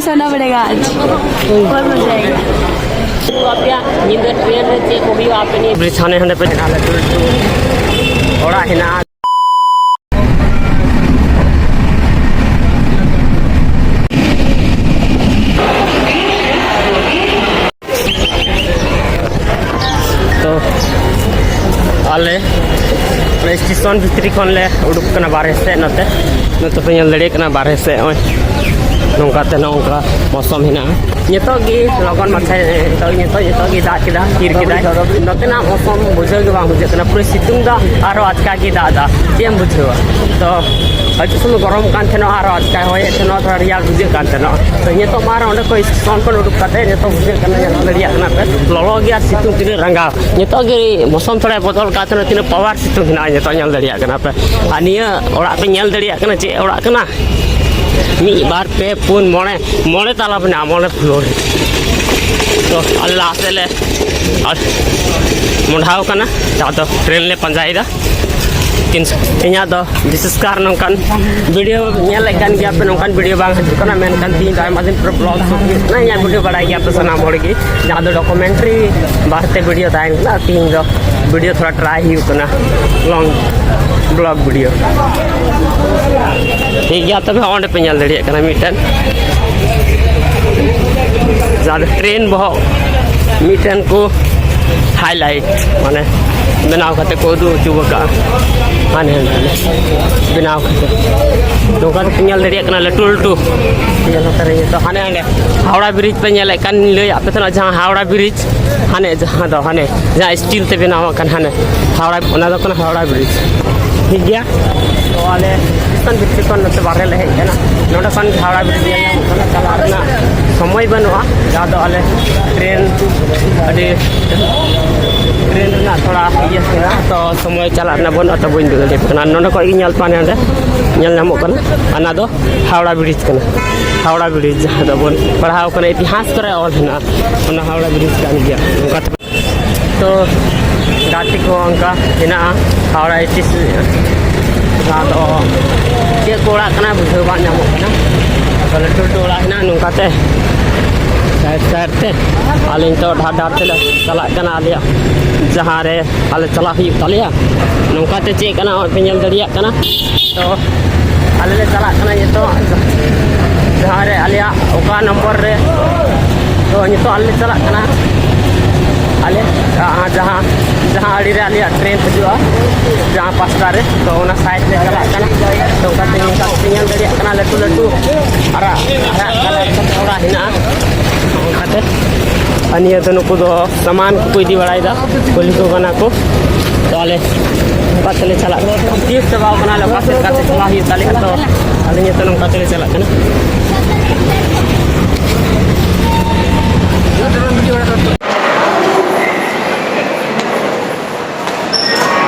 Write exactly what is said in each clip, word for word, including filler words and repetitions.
सोना पड़ेगा आज। बहुत मजा आएगा। ᱟᱯᱮᱭᱟᱜ ᱧᱤᱫᱟᱹ ᱴᱨᱮᱱ ᱨᱮ ᱪᱮᱫ ᱠᱚ ᱦᱩᱭᱩᱜᱼᱟ ᱟᱯᱮ ᱱᱤᱭᱟᱹ ᱵᱨᱤᱡᱽ ᱦᱟᱱᱮ ᱦᱟᱸᱰᱮ ᱯᱮ ᱧᱮᱞᱟ, ᱞᱟᱹᱴᱩ ᱞᱟᱹᱴᱩ ᱚᱲᱟᱜ ᱦᱮᱱᱟᱜᱼᱟ᱾ ᱛᱚ ᱟᱞᱮ ᱥᱴᱮᱥᱚᱱ ᱵᱷᱤᱛᱨᱤ ᱠᱷᱚᱱ ᱞᱮ ᱩᱰᱩᱠ ᱠᱟᱱᱟ ᱵᱟᱨᱦᱮ ᱥᱮᱫ᱾ ᱱᱚᱛᱮ, ᱱᱚᱛᱮ ᱯᱮ ᱧᱮᱞ ᱫᱟᱲᱮᱭᱟᱜ ᱠᱟᱱᱟ ᱵᱟᱨᱦᱮ ᱥᱮᱫ, ᱱᱚᱜᱼᱚᱭ ᱱᱚᱝᱠᱟ ᱛᱮ ᱱᱚᱝᱠᱟ ᱢᱚᱥᱚᱢ ᱦᱮᱱᱟᱜᱼᱟ᱾ ᱱᱤᱛᱚᱜ ᱜᱮ ᱞᱚᱜᱚᱱ ᱢᱟᱪᱷᱟ, ᱱᱤᱛᱚᱜ, ᱱᱤᱛᱚᱜ, ᱱᱤᱛᱚᱜ ᱜᱮ ᱫᱟᱜ ᱠᱮᱫᱟ, ᱛᱷᱤᱨ ᱠᱮᱫᱟᱭ᱾ ᱱᱚᱛᱮᱱᱟᱜ ᱢᱚᱥᱚᱢ ᱵᱩᱡᱷᱟᱹᱣ ᱜᱮ ᱵᱟᱝ ᱵᱩᱡᱷᱟᱹᱜ ᱠᱟᱱᱟ, ᱯᱩᱨᱟᱹ ᱥᱤᱛᱩᱝ ᱫᱟ, ᱟᱨᱦᱚᱸ ᱟᱪᱠᱟ ᱜᱮ ᱫᱟᱜ ᱫᱟ᱾ ᱪᱮᱫ ᱮᱢ ᱵᱩᱡᱷᱟᱹᱣᱟ? ᱛᱚ ᱦᱤᱡᱩᱜ ᱥᱚᱢᱚᱭ ᱜᱚᱨᱚᱢ ᱠᱟᱱ ᱛᱟᱦᱮᱱᱟ, ᱟᱨᱦᱚᱸ ᱟᱪᱠᱟᱭ ᱦᱚᱭᱮᱫ ᱛᱟᱦᱮᱱᱟ, ᱛᱷᱚᱲᱟ ᱨᱮᱭᱟᱲ ᱵᱩᱡᱷᱟᱹᱜ ᱠᱟᱱ ᱛᱟᱦᱮᱱᱟ᱾ ᱛᱚ ᱱᱤᱛᱚᱜ ᱢᱟ ᱟᱨᱦᱚᱸ ᱚᱸᱰᱮ ᱠᱷᱚᱱ ᱥᱴᱮᱥᱚᱱ ᱠᱷᱚᱱ ᱩᱰᱩᱠ ᱠᱟᱛᱮ ᱱᱤᱛᱚᱜ ᱵᱩᱡᱷᱟᱹᱜ ᱠᱟᱱᱟ, ᱧᱮᱞ ᱫᱟᱲᱮᱭᱟᱜ ᱠᱟᱱᱟ ᱯᱮ, ᱞᱚᱞᱚ ᱜᱮᱭᱟ, ᱥᱤᱛᱩᱝ ᱛᱤᱱᱟᱹᱜ ᱨᱟᱸᱜᱟᱣ᱾ ᱱᱤᱛᱚᱜ ᱜᱮ ᱢᱚᱥᱚᱢ ᱛᱷᱚᱲᱟᱭ ᱵᱚᱫᱚᱞ ᱠᱟᱜ ᱛᱟᱦᱮᱱᱟ, ᱛᱤᱱᱟᱹᱜ ᱯᱟᱣᱟᱨ ᱥᱤᱛᱩᱝ ᱦᱮᱱᱟᱜᱼᱟ ᱱᱤᱛᱚᱜ, ᱧᱮᱞ ᱫᱟᱲᱮᱭᱟᱜ ᱠᱟᱱᱟ ᱯᱮ᱾ ᱟᱨ ᱱᱤᱭᱟᱹ ᱚᱲᱟᱜ ᱯᱮ ᱧᱮᱞ ᱫᱟᱲᱮᱭᱟᱜ ᱠᱟᱱᱟ, ᱪᱮᱫ ᱚᱲᱟᱜ ᱠᱟᱱᱟ? ᱢᱤᱫ, ᱵᱟᱨ, ᱯᱮ, ᱯᱩᱱ, ᱢᱚᱬᱮ, ᱢᱚᱬᱮ ᱛᱟᱞᱟ ᱢᱮᱱᱟᱜᱼᱟ, ᱢᱚᱬᱮ ᱯᱷᱞᱳᱨ᱾ ᱛᱚ ᱟᱞᱮ ᱞᱟᱦᱟ ᱥᱮᱫ ᱞᱮ ᱟᱨ ᱢᱚᱸᱰᱷᱟᱣ ᱠᱟᱱᱟ, ᱡᱟᱦᱟᱸ ᱫᱚ ᱴᱨᱮᱱ ᱞᱮ ᱯᱟᱸᱡᱟᱭᱮᱫᱟ᱾ ᱛᱤᱱ, ᱤᱧᱟᱹᱜ ᱫᱚ ᱵᱤᱥᱮᱥ ᱠᱟᱨ ᱱᱚᱝᱠᱟᱱ ᱵᱷᱤᱰᱤᱭᱳ ᱧᱮᱞᱮᱫ ᱠᱟᱱ ᱜᱮᱭᱟ ᱯᱮ, ᱱᱚᱝᱠᱟᱱ ᱵᱷᱤᱰᱤᱭᱳ ᱵᱟᱝ ᱦᱤᱡᱩᱜ ᱠᱟᱱᱟ, ᱢᱮᱱᱠᱷᱟᱱ ᱛᱤᱦᱤᱧ ᱫᱚ ᱟᱭᱢᱟ ᱫᱤᱱ ᱯᱚᱨᱮ ᱵᱞᱚᱜ ᱥᱩᱴ ᱦᱩᱭᱩᱜ ᱠᱟᱱᱟ᱾ ᱤᱧᱟᱹᱜ ᱵᱷᱤᱰᱤᱭᱳ ᱵᱟᱲᱟᱭ ᱜᱮᱭᱟ ᱯᱮ ᱥᱟᱱᱟᱢ ᱦᱚᱲ ᱜᱮ, ᱡᱟᱦᱟᱸ ᱫᱚ ᱰᱚᱠᱩᱢᱮᱱᱴᱨᱤ ᱵᱟᱨᱮᱛᱮ ᱵᱷᱤᱰᱤᱭᱳ ᱛᱟᱦᱮᱸ ᱠᱟᱱᱟ᱾ ᱛᱤᱦᱤᱧ ᱫᱚ ᱵᱷᱤᱰᱤᱭᱳ ᱛᱷᱚᱲᱟ ᱴᱨᱟᱭ ᱦᱩᱭᱩᱜ ᱠᱟᱱᱟ, ᱞᱚᱝ ᱵᱞᱚᱜ ᱵᱷᱤᱰᱤᱭᱳ᱾ ᱴᱷᱤᱠ ᱜᱮᱭᱟ, ᱛᱚᱵᱮ ᱚᱸᱰᱮ ᱯᱮ ᱧᱮᱞ ᱫᱟᱲᱮᱭᱟᱜ ᱠᱟᱱᱟ ᱢᱤᱫᱴᱮᱱ, ᱡᱟᱦᱟᱸ ᱫᱚ ᱴᱨᱮᱱ ᱵᱚᱦᱚᱜ ᱢᱤᱫᱴᱮᱱ ᱠᱚ ᱦᱟᱭᱞᱟᱭᱤᱴ, ᱢᱟᱱᱮ ᱵᱮᱱᱟᱣ ᱠᱟᱛᱮ ᱠᱚ ᱩᱫᱩᱜ ᱦᱚᱪᱚ ᱟᱠᱟᱫᱼᱟ᱾ ᱦᱟᱱᱮ ᱦᱟᱱᱮ ᱵᱮᱱᱟᱣ ᱠᱟᱛᱮ ᱱᱚᱝᱠᱟ ᱛᱮᱯᱮ ᱧᱮᱞ ᱫᱟᱲᱮᱭᱟᱜ ᱠᱟᱱᱟ, ᱞᱟᱹᱴᱩ ᱞᱟᱹᱴᱩ ᱧᱮᱞ ᱠᱟᱛᱮ᱾ ᱛᱚ ᱦᱟᱱᱮ ᱦᱟᱸᱰᱮ ᱦᱟᱣᱲᱟ ᱵᱨᱤᱡᱽ ᱯᱮ ᱧᱮᱞᱮᱫ ᱠᱟᱱ, ᱞᱟᱹᱭᱟᱫ ᱯᱮ ᱛᱟᱦᱮᱱᱟ, ᱡᱟᱦᱟᱸ ᱦᱟᱣᱲᱟ ᱵᱨᱤᱡᱽ, ᱦᱟᱱᱮ ᱡᱟᱦᱟᱸ ᱫᱚ ᱦᱟᱱᱮ ᱡᱟᱦᱟᱸ ᱥᱴᱤᱞ ᱛᱮ ᱵᱮᱱᱟᱣ ᱟᱠᱟᱱ ᱦᱟᱱᱮ ᱦᱟᱣᱲᱟ, ᱚᱱᱟ ᱫᱚ ᱠᱟᱱᱟ ᱦᱟᱣᱲᱟ ᱵᱨᱤᱡᱽ᱾ ᱴᱷᱤᱠ ᱜᱮᱭᱟ, ᱛᱚ ᱟᱞᱮ ᱥᱴᱮᱥᱚᱱ ᱵᱷᱤᱛᱨᱤ ᱠᱷᱚᱱ ᱱᱚᱛᱮ ᱵᱟᱨᱦᱮ ᱞᱮ ᱦᱮᱡ ᱟᱠᱟᱱᱟ᱾ ᱱᱚᱰᱮ ᱠᱷᱚᱱ ᱦᱟᱣᱲᱟ ᱵᱨᱤᱡᱽ ᱧᱮᱞ ᱧᱟᱢᱚᱜ ᱠᱟᱱᱟ, ᱪᱟᱞᱟᱜ ᱨᱮᱱᱟᱜ ᱥᱚᱢᱚᱭ ᱵᱟᱹᱱᱩᱜᱼᱟ, ᱡᱟᱦᱟᱸ ᱫᱚ ᱟᱞᱮ ᱴᱨᱮᱱ, ᱟᱹᱰᱤ ᱴᱨᱮᱱ ᱨᱮᱱᱟᱜ ᱛᱷᱚᱲᱟ ᱤᱭᱟᱹ ᱠᱟᱱᱟ, ᱛᱚ ᱥᱚᱢᱚᱭ ᱪᱟᱞᱟᱜ ᱨᱮᱱᱟᱜ ᱵᱟᱹᱱᱩᱜᱼᱟ, ᱛᱚ ᱵᱟᱹᱧ ᱩᱫᱩᱜ ᱫᱟᱲᱮᱭᱟᱯᱮ ᱠᱟᱱᱟ᱾ ᱱᱚᱰᱮ ᱠᱷᱚᱱ ᱜᱮ ᱧᱮᱞ ᱯᱮ, ᱱᱚᱰᱮ ᱧᱮᱞ ᱧᱟᱢᱚᱜ ᱠᱟᱱᱟ, ᱚᱱᱟ ᱫᱚ ᱦᱟᱣᱲᱟ ᱵᱨᱤᱡᱽ ᱠᱟᱱᱟ᱾ ᱦᱟᱣᱲᱟ ᱵᱨᱤᱡᱽ ᱡᱟᱦᱟᱸ ᱫᱚᱵᱚᱱ ᱯᱟᱲᱦᱟᱣ ᱠᱟᱱᱟ, ᱤᱛᱤᱦᱟᱥ ᱠᱚᱨᱮ ᱚᱞ ᱦᱮᱱᱟᱜᱼᱟ, ᱚᱱᱟ ᱦᱟᱣᱲᱟ ᱵᱨᱤᱡᱽ ᱠᱟᱱ ᱜᱮᱭᱟ᱾ ᱚᱱᱠᱟ ᱛᱚ ᱜᱟᱛᱮ ᱠᱚ ᱚᱱᱠᱟ ᱦᱮᱱᱟᱜᱼᱟ, ᱦᱟᱣᱲᱟ ᱮᱭᱤᱪ ᱮᱥ, ᱡᱟᱦᱟᱸ ᱫᱚ ᱪᱮᱫ ᱠᱚ ᱚᱲᱟᱜ ᱠᱟᱱᱟ ᱵᱩᱡᱷᱟᱹᱣ ᱵᱟᱝ ᱧᱟᱢᱚᱜ ᱠᱟᱱᱟ᱾ ᱞᱟᱹᱴᱩ ᱞᱟᱹᱴᱩ ᱚᱲᱟᱜ ᱦᱮᱱᱟᱜᱼᱟ ᱱᱚᱝᱠᱟᱛᱮ, side side ᱛᱮ᱾ ᱟᱞᱮ ᱱᱤᱛᱚᱜ ᱰᱷᱟᱨ ᱰᱷᱟᱨ ᱛᱮᱞᱮ ᱪᱟᱞᱟᱜ ᱠᱟᱱᱟ ᱟᱞᱮᱭᱟᱜ ᱡᱟᱦᱟᱸ ᱨᱮ ᱟᱞᱮ ᱪᱟᱞᱟᱜ ᱦᱩᱭᱩᱜ ᱛᱟᱞᱮᱭᱟ᱾ ᱱᱚᱝᱠᱟᱛᱮ ᱪᱮᱫ ᱠᱟᱱᱟ ᱚᱱᱟ ᱯᱮ ᱧᱮᱞ ᱫᱟᱲᱮᱭᱟᱜ ᱠᱟᱱᱟ᱾ ᱛᱚ ᱟᱞᱮ ᱞᱮ ᱪᱟᱞᱟᱜ ᱠᱟᱱᱟ ᱱᱤᱛᱚᱜ ᱡᱟᱦᱟᱸ ᱨᱮ ᱟᱞᱮᱭᱟᱜ ᱚᱠᱟ ᱱᱚᱢᱵᱚᱨ ᱨᱮ, ᱛᱚ ᱱᱤᱛᱚᱜ ᱟᱞᱮ ᱞᱮ ᱪᱟᱞᱟᱜ ᱠᱟᱱᱟ ᱟᱞᱮ ᱡᱟᱦᱟᱸ ᱡᱟᱦᱟᱸ ᱟᱲᱮ ᱨᱮ ᱟᱞᱮᱭᱟᱜ ᱴᱨᱮᱱ ᱦᱤᱡᱩᱜᱼᱟ, ᱡᱟᱦᱟᱸ ᱯᱟᱥᱴᱟ ᱨᱮ, ᱛᱚ ᱚᱱᱟ ᱥᱟᱭᱤᱰ ᱞᱮ ᱪᱟᱞᱟᱜ ᱠᱟᱱᱟ᱾ ᱛᱚ ᱚᱱᱠᱟᱛᱮ ᱧᱮᱞ ᱫᱟᱲᱮᱭᱟᱜ ᱠᱟᱱᱟ ᱞᱟᱹᱴᱩ ᱞᱟᱹᱴᱩ ᱟᱨᱟᱜ ᱟᱨᱟᱜ ᱠᱟᱞᱟᱨ ᱠᱟᱛᱮ ᱚᱲᱟᱜ ᱦᱮᱱᱟᱜᱼᱟ᱾ ᱚᱱᱠᱟᱛᱮ ᱟᱨ ᱱᱤᱭᱟᱹ ᱫᱚ ᱱᱩᱠᱩ ᱫᱚ ᱥᱟᱢᱟᱱ ᱠᱚᱠᱚ ᱤᱫᱤ ᱵᱟᱲᱟᱭᱮᱫᱟ, ᱠᱩᱞᱤ ᱠᱚ ᱠᱟᱱᱟ ᱠᱚ᱾ ᱛᱚ ᱟᱞᱮ ᱚᱱᱠᱟ ᱛᱮᱞᱮ ᱪᱟᱞᱟᱜ ᱠᱟᱱᱟ᱾ ᱛᱤᱥ ᱪᱟᱵᱟᱣ ᱠᱟᱱᱟ ᱞᱮ, ᱚᱠᱟ ᱥᱮᱫ ᱚᱠᱟ ᱥᱮᱫ ᱪᱟᱞᱟᱜ ᱦᱩᱭᱩᱜ ᱛᱟᱞᱮᱭᱟ᱾ ᱛᱚ ᱟᱞᱮ ᱱᱤᱛᱚᱜ ᱱᱚᱝᱠᱟ ᱛᱮᱞᱮ ᱪᱟᱞᱟᱜ ᱠᱟᱱᱟ᱾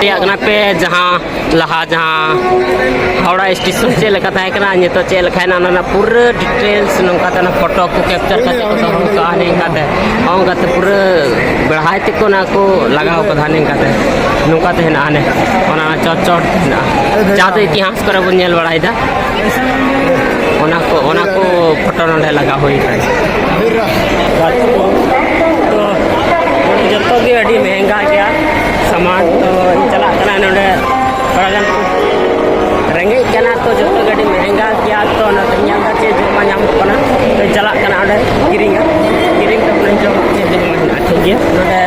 ᱨᱮᱭᱟᱜ ᱠᱟᱱᱟ ᱯᱮ ᱡᱟᱦᱟᱸ ᱞᱟᱦᱟ ᱡᱟᱦᱟᱸ ᱦᱟᱣᱲᱟ ᱥᱴᱮᱥᱚᱱ ᱪᱮᱫ ᱞᱮᱠᱟ ᱛᱟᱦᱮᱸ ᱠᱟᱱᱟ, ᱱᱤᱛᱚᱜ ᱪᱮᱫ ᱞᱮᱠᱟᱭᱮᱱᱟ, ᱚᱱᱟ ᱨᱮᱱᱟᱜ ᱯᱩᱨᱟᱹ ᱰᱤᱴᱮᱞᱥ ᱱᱚᱝᱠᱟ ᱛᱮ ᱚᱱᱟ ᱯᱷᱳᱴᱳ ᱠᱚ ᱠᱮᱯᱪᱟᱨ ᱠᱟᱛᱮ ᱠᱚ ᱫᱚᱦᱚ ᱠᱟᱜᱼᱟ᱾ ᱱᱤᱝᱠᱟᱛᱮ ᱱᱚᱝᱠᱟᱛᱮ ᱯᱩᱨᱟᱹ ᱵᱮᱲᱦᱟᱭ ᱛᱮᱠᱚ ᱚᱱᱟ ᱠᱚ ᱞᱟᱜᱟᱣ ᱠᱟᱫᱟ᱾ ᱱᱤᱝᱠᱟᱛᱮ ᱱᱚᱝᱠᱟᱛᱮ ᱦᱮᱱᱟᱜᱼᱟ ᱦᱟᱱᱮ ᱚᱱᱟ ᱪᱚᱴ ᱪᱚᱴ ᱦᱮᱱᱟᱜᱼᱟ, ᱡᱟᱦᱟᱸ ᱫᱚ ᱤᱛᱤᱦᱟᱥ ᱠᱚᱨᱮ ᱵᱚᱱ ᱧᱮᱞ ᱵᱟᱲᱟᱭᱮᱫᱟ᱾ ᱚᱱᱟ ᱠᱚ ᱚᱱᱟ ᱠᱚ ᱯᱷᱳᱴᱳ ᱱᱚᱰᱮ ᱞᱟᱜᱟᱣ ᱦᱩᱭ ᱠᱟᱱᱟ᱾ ᱛᱚ ᱡᱚᱛᱚ ᱜᱮ ᱟᱹᱰᱤ ᱢᱮᱦᱮᱝᱜᱟ ᱜᱮᱭᱟ ᱥᱟᱢᱟᱱ᱾ ᱛᱚ ᱤᱧ ᱪᱟᱞᱟᱜ ᱠᱟᱱᱟ ᱱᱚᱰᱮ ᱛᱷᱚᱲᱟ ᱜᱟᱱ ᱨᱮᱸᱜᱮᱡ ᱠᱟᱱᱟ, ᱛᱚ ᱡᱚᱛᱚ ᱜᱮ ᱟᱹᱰᱤ ᱢᱮᱦᱮᱝᱜᱟ ᱜᱮᱭᱟ᱾ ᱛᱚ ᱚᱱᱟᱛᱮ ᱧᱮᱞ ᱫᱟ ᱪᱮᱫ ᱡᱚᱢᱟᱜ ᱧᱟᱢᱚᱜ ᱠᱟᱱᱟ᱾ ᱛᱚ ᱪᱟᱞᱟᱜ ᱠᱟᱱᱟ ᱚᱸᱰᱮ ᱠᱤᱨᱤᱧᱟ, ᱠᱤᱨᱤᱧ ᱠᱟᱛᱮ ᱡᱚᱢ ᱪᱮᱫ ᱡᱚᱢᱟᱜ ᱢᱮᱱᱟᱜᱼᱟ, ᱴᱷᱤᱠ ᱜᱮᱭᱟ᱾ ᱱᱚᱰᱮ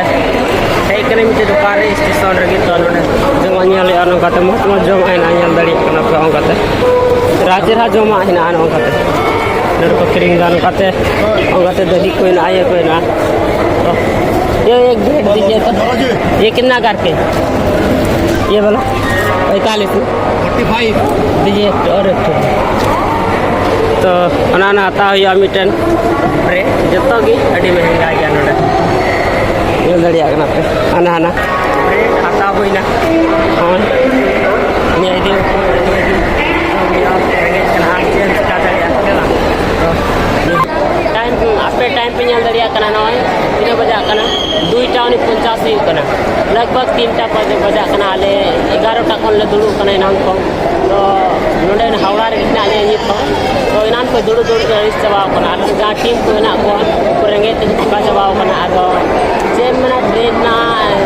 ᱦᱮᱡ ᱠᱟᱹᱱᱟᱹᱧ ᱢᱤᱫᱴᱮᱡ ᱫᱚᱠᱟᱱ ᱨᱮ ᱥᱴᱮᱥᱚᱱ ᱨᱮᱜᱮ, ᱛᱚ ᱱᱚᱰᱮ ᱡᱚᱢᱟᱜ ᱧᱮᱞᱮᱜᱼᱟ ᱱᱚᱝᱠᱟᱛᱮ ᱢᱚᱡᱽ ᱢᱚᱡᱽ ᱡᱚᱢᱟᱜ ᱦᱮᱱᱟᱜᱼᱟ, ᱧᱮᱞ ᱫᱟᱲᱮᱭᱟᱜ ᱠᱟᱱᱟ ᱯᱮ ᱚᱱᱠᱟᱛᱮ ᱪᱮᱦᱨᱟ ᱪᱮᱦᱨᱟ ᱡᱚᱢᱟᱜ ᱦᱮᱱᱟᱜᱼᱟ ᱱᱚᱝᱠᱟᱛᱮ᱾ ᱱᱚᱰᱮ ᱠᱚ ᱠᱤᱨᱤᱧ ᱮᱫᱟ ᱱᱚᱝᱠᱟᱛᱮ, ᱚᱱᱠᱟᱛᱮ ᱫᱟᱹᱞᱤ ᱠᱚ ᱦᱮᱱᱟᱜᱼᱟ, ᱤᱭᱟᱹ ᱠᱚ ᱦᱮᱱᱟᱜᱼᱟ᱾ ᱛᱚ ये एक ब्रेड दीजिए तो। ये कितना करके? ये वाला पैंतालीस में। Forty five. दीजिए एक ठो और एक ठो। ᱛᱚ ᱚᱱᱟ ᱚᱱᱟ ᱦᱟᱛᱟᱣ ᱦᱩᱭᱩᱜᱼᱟ ᱢᱤᱫᱴᱮᱱ ᱵᱨᱮᱰ᱾ ᱡᱚᱛᱚ ᱜᱮ ᱟᱹᱰᱤ ᱢᱮᱦᱮᱝᱜᱟ ᱜᱮᱭᱟ ᱱᱚᱰᱮ, ᱧᱮᱞ ᱫᱟᱲᱮᱭᱟᱜ ᱠᱟᱱᱟ ᱯᱮ᱾ ᱦᱟᱱᱟ ᱦᱟᱱᱟ ᱵᱨᱮᱰ ᱦᱟᱛᱟᱣ ᱦᱩᱭᱱᱟ᱾ ᱦᱳᱭ, ᱱᱤᱭᱟᱹ ᱤᱫᱤ ᱨᱮᱸᱜᱮᱡ ᱠᱟᱱᱟ, ᱟᱨ ᱪᱮᱫ ᱮᱢ ᱪᱤᱠᱟ ᱫᱟᱲᱮᱭᱟᱜᱼᱟ, ᱥᱮ ᱵᱟᱝ? ᱛᱚ ᱴᱟᱭᱤᱢ ᱴᱟᱭᱤᱢ ᱯᱮ ᱧᱮᱞ ᱫᱟᱲᱮᱭᱟᱜ ᱠᱟᱱᱟ, ᱱᱚᱜᱼᱚᱭ ᱛᱤᱱᱟᱹᱜ ᱵᱟᱡᱟᱜ ᱠᱟᱱᱟ? ᱫᱩᱭᱴᱟ ᱩᱱᱤ ᱯᱚᱧᱪᱟᱥ ᱦᱩᱭᱩᱜ ᱠᱟᱱᱟ᱾ ᱞᱟᱜᱽ ᱵᱷᱟᱜᱽ ᱛᱤᱱᱴᱟ ᱵᱟᱡᱮ ᱵᱟᱡᱟᱜ ᱠᱟᱱᱟ᱾ ᱟᱞᱮ ᱮᱜᱟᱨᱚᱴᱟ ᱠᱷᱚᱱ ᱞᱮ ᱫᱩᱲᱩᱵ ᱠᱟᱱᱟ ᱮᱱᱟᱝ ᱠᱷᱚᱱ᱾ ᱛᱚ ᱱᱚᱰᱮ ᱦᱟᱣᱲᱟ ᱨᱮᱜᱮ ᱦᱮᱱᱟᱜ ᱞᱮᱭᱟ ᱱᱤᱛ ᱦᱚᱸ᱾ ᱛᱚ ᱮᱱᱟᱝ ᱠᱷᱚᱱ ᱫᱩᱲᱩᱵ ᱫᱩᱲᱩᱵ ᱛᱮ ᱟᱹᱲᱤᱥ ᱪᱟᱵᱟᱣ ᱠᱟᱱᱟ᱾ ᱟᱨ ᱡᱟᱦᱟᱸ ᱴᱤᱢ ᱠᱚ ᱦᱮᱱᱟᱜ ᱠᱚᱣᱟ, ᱩᱱᱠᱩ ᱨᱮᱸᱜᱮᱡ ᱛᱮᱠᱚ ᱛᱷᱟᱠᱟ ᱪᱟᱵᱟᱣ ᱠᱟᱱᱟ᱾ ᱟᱫᱚ ᱪᱮᱫ ᱮᱢ ᱢᱮᱱᱟ, ᱴᱨᱮᱱ ᱨᱮᱱᱟᱜ, ᱮᱸ,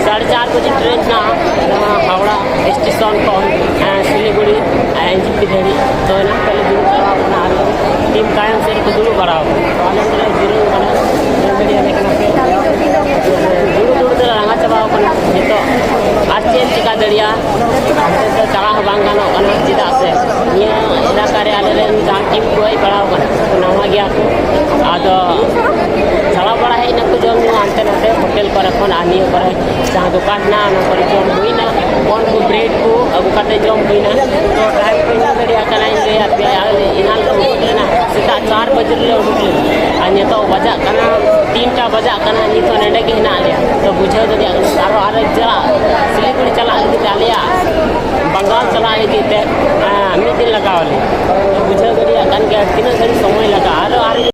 ᱥᱟᱲᱮ ᱪᱟᱨ ᱵᱟᱡᱮ ᱴᱨᱮᱱ ᱦᱮᱱᱟᱜᱼᱟ, ᱱᱚᱣᱟ ᱦᱟᱣᱲᱟ ᱥᱴᱮᱥᱚᱱ ᱠᱷᱚᱱ, ᱮᱸ, ᱥᱤᱞᱤᱜᱩᱲᱤ, ᱮᱸ, ᱮᱱ ᱡᱤ ᱯᱤ ᱫᱷᱟᱹᱵᱤᱡ᱾ ᱛᱚ ᱮᱱᱟᱝ ᱠᱷᱚᱱ ᱞᱮ ᱫᱩᱲᱩᱵ ᱪᱟᱵᱟᱣ ᱠᱟᱱᱟ᱾ ᱟᱨ ᱴᱤᱢ ᱛᱟᱭᱚᱢ ᱥᱮᱫ ᱨᱮᱠᱚ ᱫᱩᱲᱩᱵ ᱵᱟᱲᱟᱣ ᱠᱟᱱᱟ᱾ ᱛᱚ ᱟᱞᱮ ᱫᱚᱞᱮ ᱡᱤᱨᱟᱹᱣ ᱠᱟᱱᱟ᱾ ᱧᱮᱞ ᱫᱟᱲᱮᱭᱟᱞᱮ ᱠᱟᱱᱟ ᱯᱮ᱾ ᱫᱩᱲᱩᱵ ᱫᱩᱲᱩᱵ ᱛᱮᱞᱮ ᱞᱟᱸᱜᱟ ᱪᱟᱵᱟᱣ ᱠᱟᱱᱟ ᱱᱤᱛᱚᱜ᱾ ᱟᱨ ᱪᱮᱫ ᱮᱢ ᱪᱮᱠᱟ ᱫᱟᱲᱮᱭᱟᱜᱼᱟ? ᱦᱟᱱᱛᱮ ᱫᱚ ᱪᱟᱞᱟᱣ ᱦᱚᱸ ᱵᱟᱝ ᱜᱟᱱᱚᱜ ᱠᱟᱱᱟ, ᱪᱮᱫᱟᱜ ᱥᱮ ᱱᱤᱭᱟᱹ ᱮᱞᱟᱠᱟ ᱨᱮ ᱟᱞᱮ ᱨᱮᱱ ᱡᱟᱦᱟᱸ ᱴᱤᱢ ᱠᱚ ᱦᱮᱡ ᱵᱟᱲᱟᱣ ᱠᱟᱱᱟ, ᱱᱟᱣᱟ ᱜᱮᱭᱟ ᱠᱚ᱾ ᱟᱫᱚ ᱪᱟᱞᱟᱣ ᱵᱟᱲᱟ ᱦᱮᱡ ᱱᱟᱠᱚ ᱡᱚᱢ ᱧᱩ ᱦᱟᱱᱛᱮ ᱱᱟᱛᱮ ᱦᱳᱴᱮᱞ ᱠᱚᱨᱮ ᱠᱷᱚᱱ, ᱟᱨ ᱱᱤᱭᱟᱹ ᱠᱚᱨᱮ ᱡᱟᱦᱟᱸ ᱫᱚᱠᱟᱱ ᱦᱮᱱᱟᱜᱼᱟ, ᱚᱱᱟ ᱠᱚᱨᱮ ᱡᱚᱢ ᱦᱩᱭᱱᱟ᱾ ᱵᱚᱱ ᱠᱚ, ᱵᱨᱮᱰ ᱠᱚ ᱟᱹᱜᱩ ᱠᱟᱛᱮ ᱡᱚᱢ ᱦᱩᱭᱱᱟ᱾ ᱛᱚ ᱴᱟᱭᱤᱢ ᱠᱚ ᱧᱮᱞ ᱫᱟᱲᱮᱭᱟᱜ ᱠᱟᱱᱟ, ᱤᱧ ᱞᱟᱹᱭ ᱟᱯᱮᱭᱟ, ᱟᱞᱮ ᱮᱱᱟᱱ ᱞᱮ ᱩᱰᱩᱠ ᱞᱮᱱᱟ, ᱥᱮᱛᱟᱜ ᱪᱟᱨ ᱵᱟᱡᱮ ᱨᱮᱞᱮ ᱩᱰᱩᱠ ᱞᱮᱱᱟ᱾ ᱟᱨ ᱱᱤᱛᱚᱜ ᱵᱟᱡᱟᱜ ᱠᱟᱱᱟ, ᱛᱤᱱᱴᱟ ᱵᱟᱡᱟᱜ ᱠᱟᱱᱟ, ᱱᱤᱛ ᱦᱚᱸ ᱱᱚᱰᱮ ᱜᱮ ᱦᱮᱱᱟᱜ ᱞᱮᱭᱟ᱾ ᱛᱚ ᱵᱩᱡᱷᱟᱹᱣ ᱫᱟᱲᱮᱭᱟᱜ ᱠᱟᱱᱟ, ᱟᱨᱦᱚᱸ ᱟᱞᱮ ᱪᱟᱞᱟᱜ, ᱥᱤᱞᱤᱜᱩᱲᱤ ᱪᱟᱞᱟᱜ ᱞᱟᱹᱜᱤᱫ ᱛᱮ, ᱟᱞᱮᱭᱟᱜ ᱵᱟᱝᱜᱟᱞ ᱪᱟᱞᱟᱜ ᱞᱟᱹᱜᱤᱫ ᱛᱮ, ᱟᱸ, ᱢᱤᱫ ᱫᱤᱱ ᱞᱟᱜᱟᱣ ᱞᱮᱭᱟ᱾ ᱛᱚ ᱵᱩᱡᱷᱟᱹᱣ ᱫᱟᱲᱮᱭᱟᱜ ᱠᱟᱱ ᱜᱮᱭᱟ ᱛᱤᱱᱟᱹᱜ ᱜᱷᱟᱹᱲᱤᱡ ᱥᱚᱢᱚᱭ ᱞᱟᱜᱟᱜᱼᱟ᱾